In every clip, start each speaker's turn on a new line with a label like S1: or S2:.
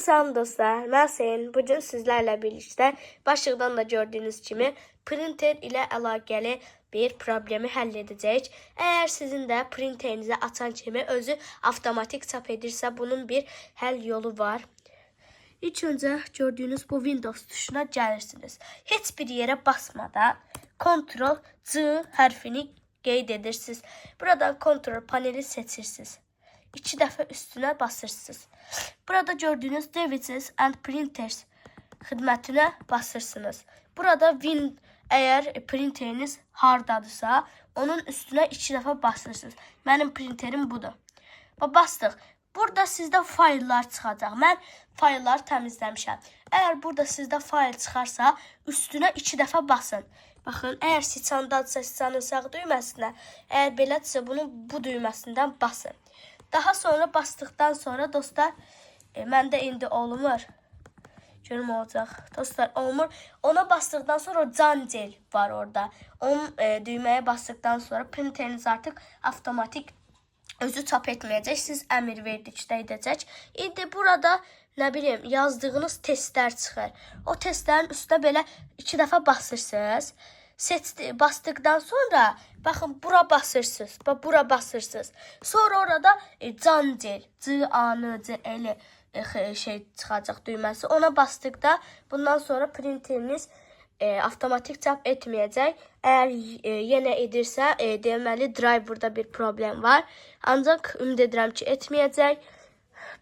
S1: Salam dostlar, mən Hüseyin. Bugün sizlərlə birlikdə başlıqdan da gördüyünüz kimi printer ilə əlaqəli bir problemi həll edəcəyik. Əgər sizin də printerinizi açan kimi özü avtomatik çap edirsə, bunun bir həll yolu var. İlk öncə gördüyünüz bu Windows tuşuna gəlirsiniz. Heç bir yerə basmadan Ctrl C hərfini qeyd edirsiniz. Buradan kontrol paneli seçirsiniz. İki dəfə üstünə basırsınız. Burada gördüyünüz Devices and Printers xidmətinə basırsınız. Burada əgər printeriniz hardadırsa, onun üstünə iki dəfə basırsınız. Mənim printerim budur. Bax, bastıq. Burada sizdə fayllar çıxacaq. Mən faylları təmizləmişəm. Əgər burada sizdə fayl çıxarsa, üstünə iki dəfə basın. Baxın, əgər siçandadırsa, siçanın sağ düyməsinə, əgər belədirsə, bunun bu düyməsindən basın. Daha sonra basdıqdan sonra dostlar, məndə indi olmur. Görüm olacaq. Dostlar, olmur. Ona basdıqdan sonra o cancel var orada. Onun düyməyə basdıqdan sonra printeriniz artıq avtomatik özü çap etməyəcək. Siz əmr verdikdə edəcək. İndi burada nə bilim yazdığınız testlər çıxır. O testlərin üstünə belə iki dəfə basırsınız. Seçdi, basdıqdan sonra baxın, bura basırsınız. Bax, bura basırsınız. Sonra orada cancel, C A N C L şey çıxacaq düyməsi. Ona basdıqda bundan sonra printeriniz avtomatik çap etməyəcək. Əgər yenə edirsə, deməli driverda bir problem var. Ancaq ümid edirəm ki, etməyəcək.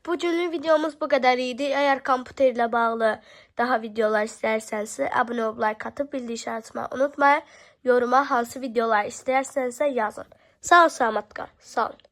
S1: Bugünlük videomuz bu qədər idi. Əgər kompüter ilə bağlı daha videolar istəyirsənsə, abunə olub like atıb bildiriş açmağı unutmayın. Yoruma hansı videolar istəyirsənsə yazın. Sağ ol, salamat qal. Sağ olun.